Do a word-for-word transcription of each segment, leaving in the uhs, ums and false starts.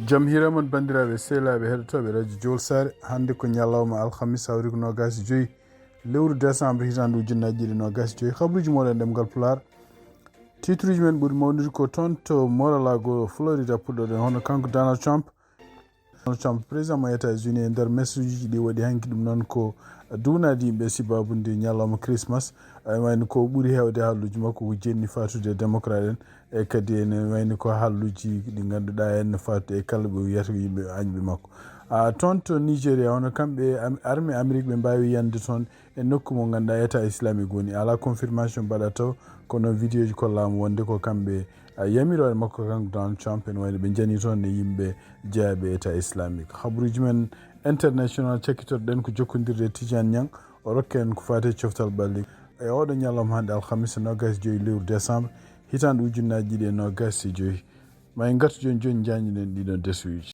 Jam hiire mon, banndiraaɓe sehilaaɓe heɗotooɓe radio Jowol Saare. Hannde ko ñalawma alhamis, hawri ko noogaas e joyi lewru décembre, hitaande ujunnaji ɗiɗi noogaas e joyi. Habruuji moɗon ɗemngal Pulaar. Titruuji men ɓuri mawnude ko toon to Mar-a-Lago, Florida, puɗɗoɗen hono kanko Donald Trump. Donald Trump, président mo États-Unis, e nder message uji ɗi waɗi hanki, ɗum noon ko duunaade yimɓe sibabude ñalawma Christmas. Ay wayno ko ɓuri heewde haalluuji makko ko jenni fatude e démocrate en, e kadi ene wayno ko haalluuji ɗi ngannduɗaa en no fatude e kala ɓe wiyata ko yimɓe añɓe makko. A, toon to Nigeria, hono kamɓe am-, armée Amérique ɓe mbaawi yande toon e nokku mo ngannduɗaa État Islamique woni. Alaa confirmation mbaɗa taw, kono vidéo ji kollaama wonde ko kamɓe, a, yamiroore makko kanko Donald Trump, ene wayno ɓe njani toon e yimɓe jeyaaɓe État Islamique. Habruuji men international cakkitorɗen ko jokkondirde e Tidiane Niang, o rokka en ko faati e coftal ɓalli. E oɗo ñalawma hannde alhamis noogaas e joyi lewru décembre, hitaande ujunnaji ɗiɗi e noogaas e joyi. Ma en ngartu jooni jooni njaññiɗen ɗiɗo desuuji.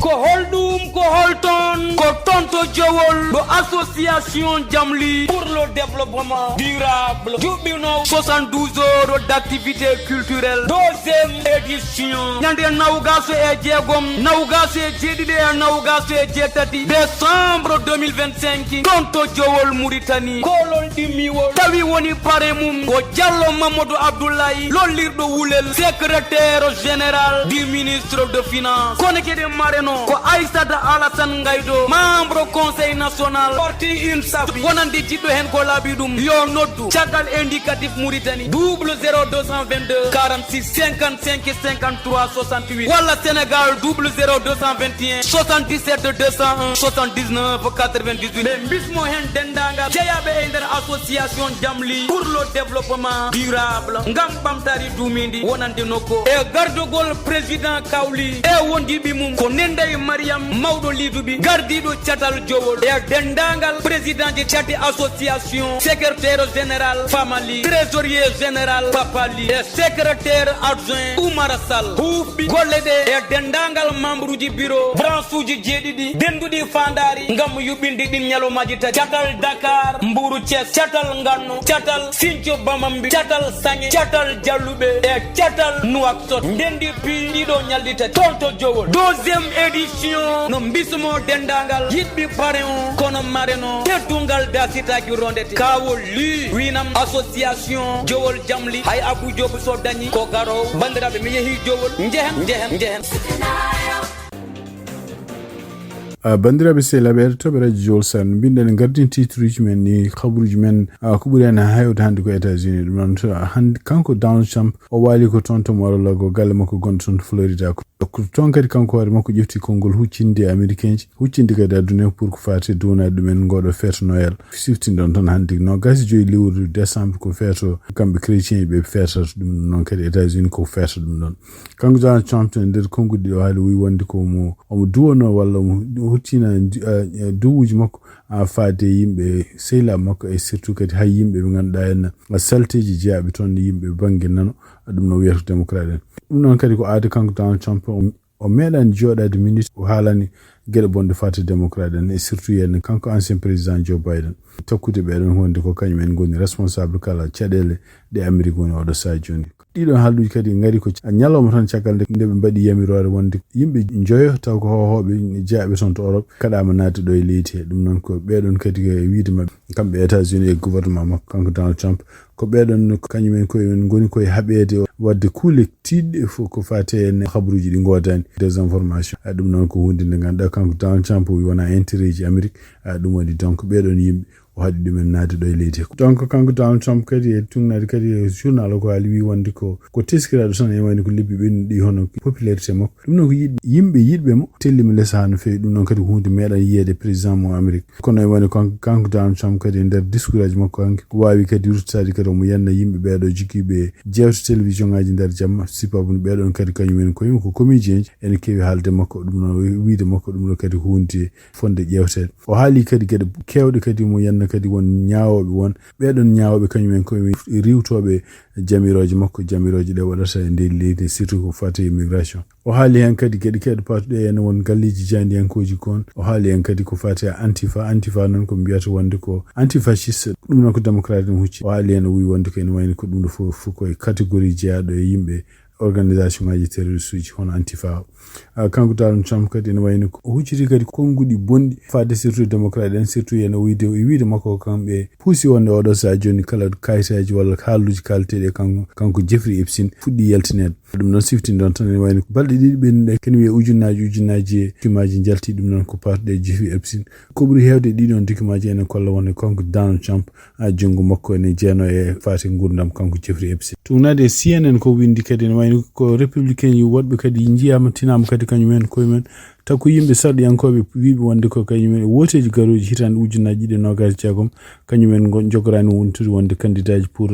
Ko holɗum, ko holton? Ko toon to Jowol, ɗo association Jamli pour le développement durable juɓɓino soixante-douze heures d'activité culturelle, deuxième édition, ñande nawgaso e jeegom, nawgaso e jeeɗiɗi e nawgaso e jeetati décembre deux mille vingt-cinq, toon to Jowol, Mauritanie. Koolol ɗimmiwol tawi woni pare mum ko Diallo Mamadou Abdoulaye, lollirɗo Wulel, secrétaire général du ministre de finance. Kono kadi mareno ko Aissata Alassane Ngaydo, membre conseil national parti UNSAF, wonande jiɗɗo heen ko laabi ɗum, yo noddu caggal indicatif Mauritanie, double zéro deux cent vingt-deux quarante-six cinquante-cinq cinquante-trois soixante-huit, walla Sénégal, double zéro deux cent vingt et un soixante-dix-sept deux cent un soixante-dix-neuf quatre-vingt-dix-huit. Ɓe mbismo heen denndaangal jeyaaɓe e nder association Jamli pour le développement durable, ngam ɓamtaare duumiindi wonande nokku e gardagol président Kawli e wondiiɓe mum ko Nendey Mariam, mawɗo liiduɓe, gardiiɗo catal Jowol, e denndaangal président ji cati association, secrétaire général Famali, trésorier général Papali, e secrétaire adjoint Oumar Sall. Huufɓe golle ɗe e denndaangal membre uji bureau branche uji jeeɗiɗi dennduɗi faandaari ngam yuɓɓinde ɗin ñalawmaaji tati. Catal Dakar, Mbuuru, Thiès, catal Nganno, catal Sinthiou Bamambé, catal Sañe, catal Jalluɓe e catal Nouakchott. Ndenndi piyi ɗiɗo ñalɗi tati toon to Jowol. Deuxième édition no mbismo denndaangal yiɗɓe pare on, kono mareno teddungal daasitaaki rondete. Kaawol lii wiinam association Jowol Jamli, hay Abou Diop so dañi ko garoowo. Banndiraaɓe, mi yehii Jowol, njehen, njehen, njehen. A, banndiraaɓe sehilaaɓe heɗotooɓe radio Jowol Saare, no mbinɗen, en ngardin titruuji men ni, habruuji men, a, ko ɓuri heen heewde hannde ko États-Unis. Ɗum noon, to, hannde kanko Donald Trump, o waali ko toon to Mar-a-Lago, galle makko gonɗo toon to Florida. Ko, ko toon kadi kanko hoore makko ƴefti konngol huccinde e Américain ji, huccinde kadi aduna o pour ko faati e duwanaade ɗumen ngooɗo feeto Noël. Siftinɗon tan hannde noogaas e joyi lewru décembre ko feeto kamɓe chrétien ɓe feetata ɗum, noon kadi États-Unis ko feeto ɗum ɗoon. Kanko Donald Trump, e nder konngol ɗi o haali, o wi wonde ko mo, omo duwanoo walla omo huttina, eh, eh, duwuuji makko, a, faade e yimɓe sehilaaɓe makko, e surtout kadi hay yimɓe ɓe ngannduɗaa en, a, salteeji jeyaaɓe toon e yimɓe bannge nano, a, ɗum no wiyata ko démocrate en. Ɗum noon kadi ko aade kanko Donald Trump, o, o meeɗaani jooɗaade minute o haalani geɗe bonɗe faade e démocrate en, e surtout yen kanko ancien président Joe Biden. Takkude ɓeɗon wonde ko kañum en ngoni responsable kala caɗeele ɗe Amérique woni oɗo saha jooni. Ɗiɗon haalluuji kadi ngari ko ca-, ñalawma tan caggal nde, nde ɓe mbaɗi yamiroore wonde yimɓe njoyo taw ko hoohooɓe jeyaaɓe toon to Europe kaɗaama naatde ɗo e leydi he. Ɗum noon ko ɓeɗon kadi ko e wiyde maɓɓe, kamɓe États-Unis e gouvernement makko, kanko Donald Trump, ko ɓeɗon ko kañum en koye men ngoni koye haɓeede waɗde kuule tiiɗɗe fof ko faati e habruuji ɗi ngoodaani, désinformation. A, ɗum noon ko huunde nde ngannduɗaa kanko Donald Trump o wi wonaa intérêt ji Amérique. A, ɗum waɗi donc ɓeɗon yimɓe o haɗi ɗumen naatde ɗo e leydi he. Donc kanko Donald Trump kadi e tugnaade kadi e journal o ko haali wi wonde ko, ko teskiraaɗo tan e wayno ko lebbi ɓennuɗi hono popularité makko. Ɗum noon ko yiɗ-, yimɓe yiɗɓe mo tellima les haa no feewi. Ɗum noon kadi ko huunde meeɗaa yiyeede président mo Amérique. Kono e wayno kanko, kanko Donald Trump kadi e nder discours aji makko hanki o waawi kadi ruttitaade kadi omo yenna yimɓe ɓeeɗo jogiiɓe jeewte télévision ngaji nder jamma, sipabu no ɓeeɗon kadi kañum en koye mum ko comédien ji, ene keewi haalde makko. Ɗum noon wiyde makko ɗum ɗo kadi huunde fonde ƴeewteede. O haali kadi geɗe keewɗe kadi mo yenna Kadi won ñaawooɓe won, ɓeeɗon ñaawooɓe kañum en koye riiwtooɓe jamirooje makko, jamirooje ɗe waɗata e nder leydi, surtout ko fati immigration. O haali heen kadi geɗe keewɗe paatuɗe heen, won galleeji jaayndiyankooji kon. O haali heen kadi ko fati e Antifa. Antifa noon ko mbiyata wonde ko antifasciste, ɗum noon ko démocrate ɗum hucci. O haali heen, o wii wonde ko ene wayni ko ɗum ɗo fof, fof koye catégorie jeyaaɗo e yimɓe organisation ngaji terroriste uji hono Antifa o. Ah, kanko Donald Trump kadi ene wayni ko o hucciti kadi konnguɗi bonɗi fadde surtout démocrate en, surtout ene wiyde, e wiyde makko ko kamɓe puusi wonde oɗo saha jooni kala kayitaji walla haalluji kalteɗi e kanko, kanko Jeffrey Epstein fuɗɗi yaltineede. Ɗum noon siftinde on tan ene wayni ko balɗe ɗiɗi ɓennuɗe, kene wiye ujunnaaji, ujunnaaji documentji jalti ɗum noon ko paatuɗe Jeffrey Epstein. Ko ɓuri heewde ɗiɗon documentji ene kolla wonde kanko Donald Trump, ah, junngo makko ene jeyanoo e faati nguurndam kanko Jeffrey Epstein. Tuugnaade e C N N ko winndi kadi ene wayni ko républicain ji woɗɓe kadi njiyaama, tinaama kadi kañum en koye men. Taw ko yimɓe sarɗiyankooɓe wiyɓe wonde ko kañum en e wooteeji garooji hitaande ujunnaaji ɗiɗi e noogaas e jeegom, kañum en ngo-, njogoraani wontude wonde candidat ji pour,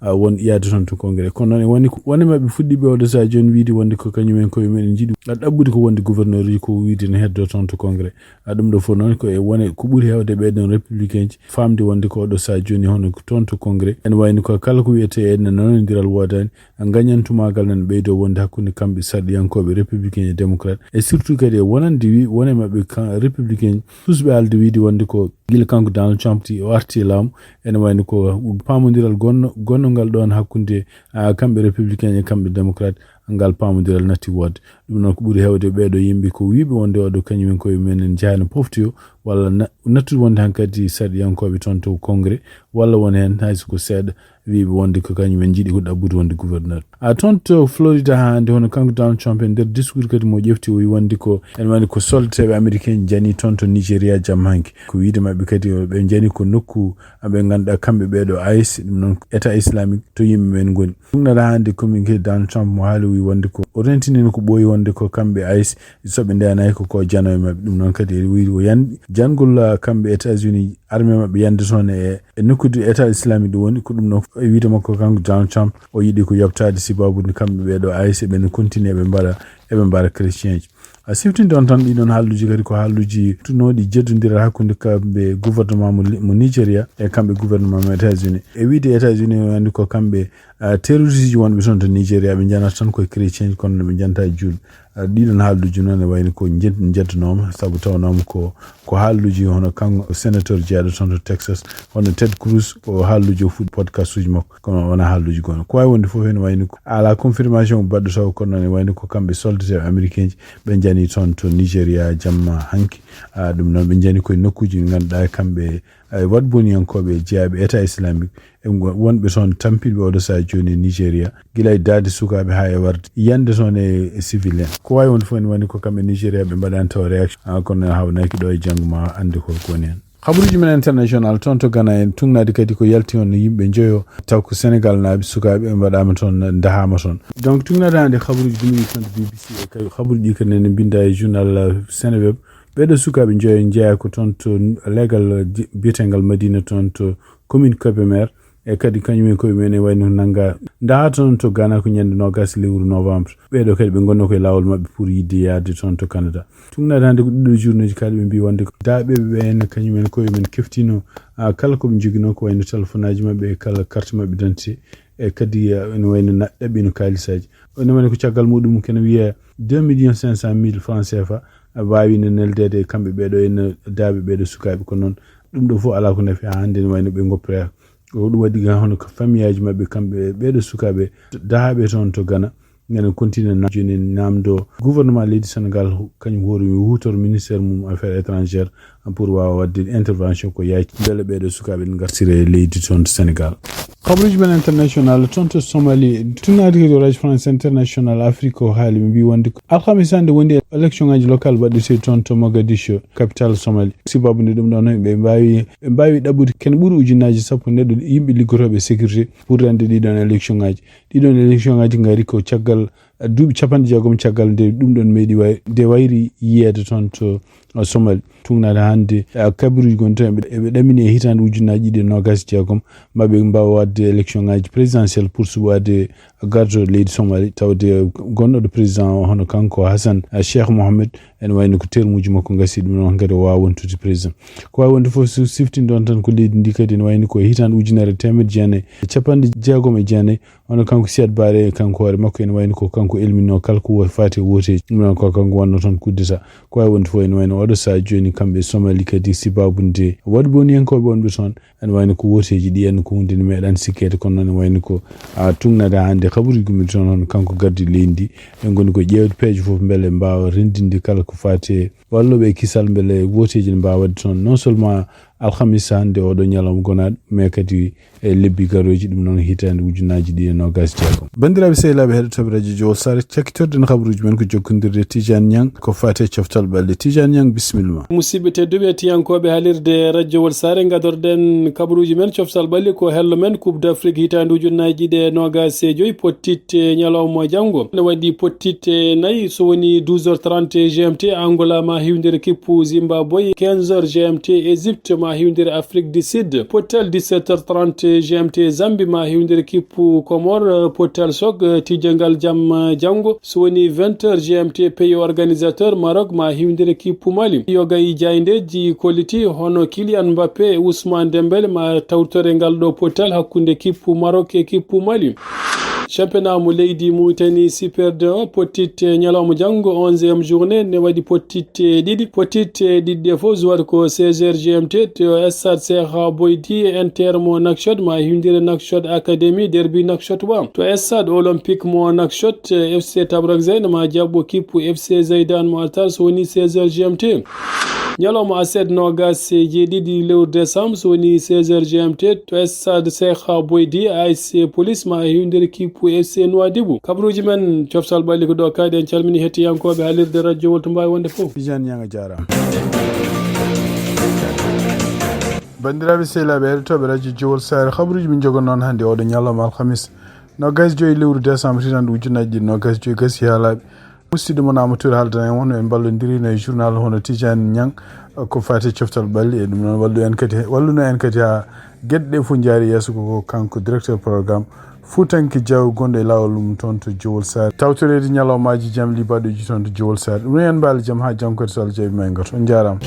ah, won yaade toon to congrès. Kono noon e woni ko, woni maɓɓe fuɗɗiiɓe oɗo saha jooni wiyde wonde ko kañum en koye men njiɗi ɗaɓɓude ko wonde gouverneur uji ko wiyde ne heddoo toon to congrès. A ɗum ɗo fof noon ko e wone ko ɓuri heewde ɓeeɗon républicain ji faamde wonde ko oɗo saha jooni hono ko toon to congrès. Ene wayni ko kala ko wiyetee ene nanondiral woodaani, gañantumaagal nan ɓeydoo wonde hakkunde kamɓe sarɗiyankooɓe républicain e démocrate. E surtout kadi e wonande wi-, wone maɓɓe kan-, républicain ji, susɓe haalde wiyde wonde ko gila kanko Donald Trump ti o arti e laamu, ene wayni ko paamondiral gonno-, gonnongal ɗoon hakkunde, ah, kamɓe républicain e kamɓe démocrate, ngal paamondiral natti woodde. Ɗum noon ko ɓuri heewde ɓeeɗo yimɓe ko wiyɓe wonde oɗo kañum en koye men en njahaani poftoyo walla na-, nattude wonde hankadi sarɗiyankooɓe toon to congrès walla won heen hay so ko seeɗa wiyɓe wonde ko kañum en njiɗi ko ɗaɓɓude wonde gouverneur. A toon to Florida haa hannde hono kanko Donald Trump e nder discours kadi mo ƴefti o wi wonde ko ene wayni ko soldateeɓe américain njani toon to Nigeria jamma hanki. Ko wiyde maɓɓe kadi o ɓe njani ko nokku ɓe ngannduɗaa kamɓe ɓeeɗo ICE, ɗum noon ko État islamique to yimɓe men ngoni. Ɗum nata hannde communiqué Donald Trump mo haali wi wonde ko o rentinino ko ɓooyi wonde ko kamɓe ICE soɓe ndeyanayi ko ko jano e maɓɓe. Ɗum noon kadi ene wiyde o yan-, jangol, ah, kamɓe États-Unis armée maɓɓe yande toon e, e nokkude État islamique ɗum woni ko ɗum noon e wiyde makko kanko Donald Trump o yiɗi ko yoɓtaade sibabude kamɓe ɓeeɗo ICE ɓe ne continue ɓe mbaɗa, eɓe mbaɗa chrétien ji. A siftinde on tan ɗiɗon haalluuji kadi ko haalluuji tunooɗi jeddondiral hakkunde kamɓe gouvernement mo, mo Nigeria e kamɓe gouvernement mo États-Unis. E wiyde États-Unis o anndi ko kamɓe, ah, terroriste ji wonɓe toon to Nigeria ɓe njanata tan koye chrétien ji kono ɓe njanata e juulɓe. Ah, ɗiɗon haalluuji noon e wayno ko jed-, jeddonooma sabu tawnooma ko, ko haalluuji hono kanko sénateur jeyaaɗo toon to Texas hono Ted Cruz ko haalluuji o fuɗɗi podcast uji makko. Kono wonaa haalluuji goonga. Ko waawi wonde fof ene wayni ko alaa confirmation baɗɗo taw kono noon ene wayni ko kamɓe soldateeɓe américain ji ɓe njani toon to Nigeria jamma hanki. Ah, ɗum noon ɓe njani koye nokkuuji ɗi ngannduɗaa kamɓe ay waɗboniyankooɓe jeyaaɓe État islamique e ngo-, wonɓe toon tampiiɓe oɗo saha jooni e Nigeria gila e daade sukaaɓe haa e warde yande toon e, e civil en. Ko waawi wonde fof ene wayni ko kamɓe Nigeria ɓe mbaɗani taw réaction. Ah, kono haawnaaki ɗo e janngo ma annde ko, ko woni heen. Habaruuji men international toon to Ghana en tuugnaade kadi ko yalti on yimɓe njoyo taw ko Senegal naaɓe sukaaɓe ɓe mbaɗaama toon, ndahaama toon. Donc tuugnaade hannde habaruuji ɗum woni toon to B B C e kay habaruuji ɗi kadi nene mbinnda e journal, uh, Seneweb. Ɓeeɗo sukaaɓe njoyo njeyaa ko toon to leegal, uh, di-, biyeteengal Madina toon to commune Kébémer. E kadi kañum en koye mumen e wayno nannga ndahaa toon to Ghana ko ñande noogaas lewru novembre. Ɓeeɗo kadi ɓe ngonno koye laawol maɓɓe pour yiɗde yahde toon to Canada. Tuugnaade hannde ko ɗiɗo journée ji kadi ɓe mbii wonde ko daaɓeeɓe ɓeen kañum en koye men keftino, ah, kala ko ɓe njoginoo ko wayno téléphone aji maɓɓe e kala carte maɓɓe d'identité. E kadi, ah, ene wayno na-, ɗaɓɓino kaalisaaji. Ene wayno ko caggal muɗum kene wiya deux millions cinq cent mille francs C F A, ah, waawino neldeede e kamɓe ɓeeɗo ene daaɓe ɓeeɗo sukaaɓe. Ko noon ɗum ɗo fof alaa ko nafi haa hannde ene wayno ɓe ngoppira. Ko ɗum waɗi ga hono ko famiyaaji maɓɓe kamɓe ɓeeɗo sukaaɓe dahaaɓe toon to Ghana. Ngena continue na-, jooni naamndo gouvernement leydi Senegal kañum hoore mum huutor ministère mum affaires étrangères pour waawa waɗde intervention ko yaaji mbele ɓeeɗo sukaaɓe ngartira e leydi toon to Senegal. Habaruuji men international toon to Somali, tuugnaade kadi Radio France International Afrique o haali ɓe mbii wonde ko alhamis hannde woni élection ngaji local waɗeteeɗi toon to Mogadiscio, capitale Somali. Sibabu nde ɗum ɗoon ɓe mbaawi, ɓe mbaawi ɗaɓɓude kene ɓuri ujunnaaji sappo neɗɗo yimɓe liggotooɓe sécurité pour rende ɗiɗon élection ngaji. Ɗiɗon élection ngaji ngari ko caggal, eh, duuɓi capanɗe jeegom caggal nde ɗum ɗoon meeɗi way-, nde wayri yiyeede toon to, eh, Somali. Tuugnaade hannde, eh, kabaruuji gonɗi toon eɓe, eɓe ɗamini e hitaande ujunnaaji ɗiɗi e noogaas e jeegom maɓe mbaawa waɗde élection ngaji présidentielle pour suɓaade gardo leydi Somali, tawde gonɗo ɗo président o hono kanko Hassan, eh, Cheikh Mohamed Ene wayno ko termuuji makko ngasi, ɗum noon kadi o waawa wontude président. Ko waawi wonde fof, so siftin ɗon tan, ko leydi ndi kadi ene wayno ko hitaande ujunere e teemedde jeenayi e capanɗe jeegom e jeenayi, wano kanko Siyad Bare, kanko hoore makko ene wayno ko kanko elminno kala ko faati e wooteeji. Ɗum noon ko kanko wanno toon coup d'état. Ko waawi wonde fof ene wayno oɗo sahaa jooni kamɓe e Somali kadi, sibaabu nde waɗi boniyankooɓe wonɓe toon, ene wayno ko wooteeji ɗi, en ko hunde nde meeɗaani sikkeede, kono noon ene wayno ko, a, tuugnaade haa hannde. Kabaruuji gummiiɗi toon, hono kanko gardiiɗo leydi ndi, en ngoni ko ƴeewde peeje fof mbele mbaawa renndinde kala ko faati e wallooɓe e kisal mbele wooteeji ne mbaawa waɗde toon, non seulement alhamis hannde oɗo ñalawma gonaaɗo, mais kadi e lebbi garooji, ɗum noon hitaande ujunaaji ɗiɗi e noogaas e jeegom. Banndiraaɓe sehilaaɓe heɗotooɓe Radio Jowol Saare, cakkitorɗen kabaruuji men ko jokkondirde Tijaan Ñang ko faati e coftal ɓalli. Tijaan Ñang, bisimilla ma. Musidɓe tedduɓe, tiyankooɓe haalirde Radio Wol Saare, ngadorɗen kabaruuji men coftal ɓalli ko hello men Coupe d'Afrique hitaande ujunaaji ɗiɗi e noogaas e joyi, pottitte ñalawma janngo. Ne waɗi pottitte nayi, so woni douze heures trente G M T, Angola ma hiwndere kippu Zimbabwe, quinze heures G M T, Égypte ma hiwndere Afrique du Sud, pottal dix-sept heures trente G M T, Zambie ma hiwndere kippu Comores, pottal sok, tijjangal jam janngo, so woni vingt heures G M T, pays organisateur Maroc ma hiwndere kippu Mali. Yoga e jaayndeeji kolliti hono Kylian Mbappé, Ousmane Dembélé ma tawtore ngal ɗo pottal hakkunde kippu Maroc e kippu Mali. Championnat mo leydi Mauritanie Super deux o, pottitte ñalawma janngo, onzième journée, ne waɗi pottitte ɗiɗi. Pottitte ɗiɗi ɗe fof, joueur ko seize heures G M T, to stade Cheikh Boydi, Inter mo Nouakchott ma hiwndire Nouakchott Academy, derby Nouakchott wa. To stade Olympique mo Nouakchott, F C Tabrak Zaïn ma jaɓɓo kippu F C Zaïdan mo Altar, so woni seize heures G M T. Ñalawma aset noogaas e jeeɗiɗi lewru décembre, so woni seize heures G M T, to stade Cheikh Boydi, A S C Police ma hiwndere kippu F C Nouadhibou. Kabaruuji men coftal ɓalli ko ɗo kadi. En calmini hettiyankooɓe haalirde Radio Wol to mbaawi wonde fof. Tijaan Ñang, a jaaraama. Banndiraaɓe sehilaaɓe heɗotooɓe Radio Jowol Saare, kabaruuji min njogo noon hannde oɗo ñalawma alhamis, noogaas e joyi lewru décembre, hitaande ujunaaji ɗiɗi noogaas e joyi gasi haa laaɓi. Musidɗo mon Amadou Touré haaldana en wonno en mballondirino e journal hono Tijaan Ñang, ko faati e coftal ɓalli, e ɗum noon wallu en kadi, walluno en kadi haa geɗe ɗe fof njaari yeeso. Ko, ko kanko directeur programme Fuutanke Diaw gonɗo e laawol mum toon to Jowol Saare. Tawtoreede ñalawmaaji jam libaɗoji toon to Jowol Saare. Ɗum noon en mbaali jam haa janngo kadi so Allah jaɓi ma en ngartu. On njaaraama.